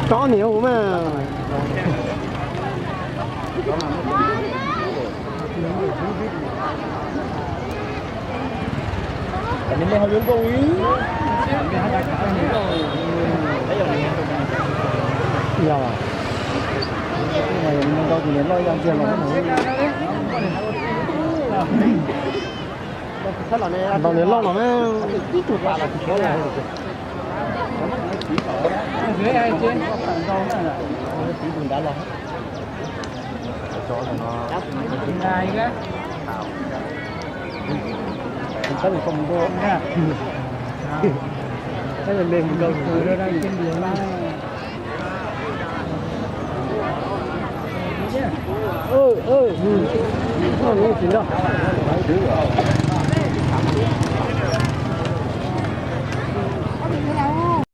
Tsob niag huv mas. Yog, ntaus niag loj los na, ib tug tas los tsis tau.